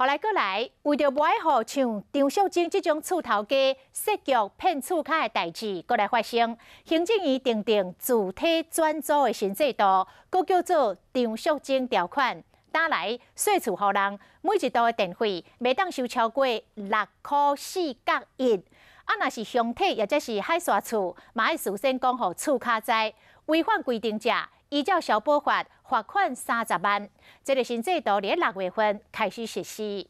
予來閣來，為著無愛予像張淑貞這種厝頭家設局騙厝跤的代誌閣來發生，行政院訂定自體轉租的新制度，閣叫做張淑貞條款。打來細厝戶人每一度的電費袂當收超過6箍4角1，啊，若是鄉體抑者是海沙厝，嘛愛事先講予厝跤知，違反規定者，依照消保法罰款30萬。這个新制度佇6月份開始實施。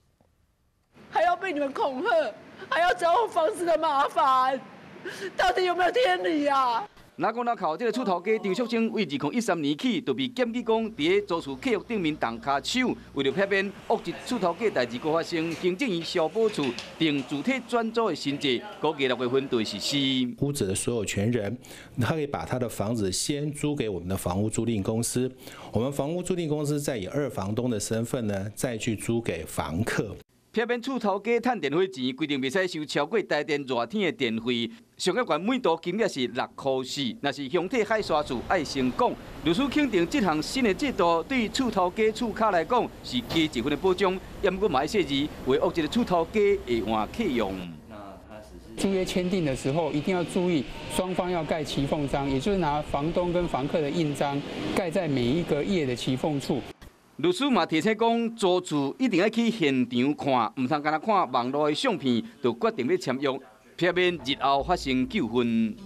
還要被你們恐嚇，還要找我房子的麻煩，到底有沒有天理啊？哪講哪靠，這个厝頭家張淑貞為2013年起就被檢舉講，佇咧租厝契約頂面動跤手，為著避免惡質厝頭家代誌閣發生，行政院消保處訂自體轉租的新制，估計6月份就會實施。屋子的所有權人，他可以把他的房子先租給我們的房屋租賃公司，我們房屋租賃公司再以二房東的身份呢，再去租給房客。避免厝頭家趁電費錢，規定袂使收超過台電熱天的電費，上懸每度金額是6箍4。若是鄉體海沙厝愛先講，律師肯定這項新的制度對厝頭家厝跤來講是加一分的保障，毋過嘛愛細膩，袂惡質的厝頭家會換客用。租約簽訂的時候，一定要注意雙方要蓋騎縫章，也就是拿房東跟房客的印章蓋在每一個頁的騎縫處。律師嘛提醒講，租厝一定愛去現場看，毋通干焦看網路的相片就決定欲簽約，避免日後發生糾紛。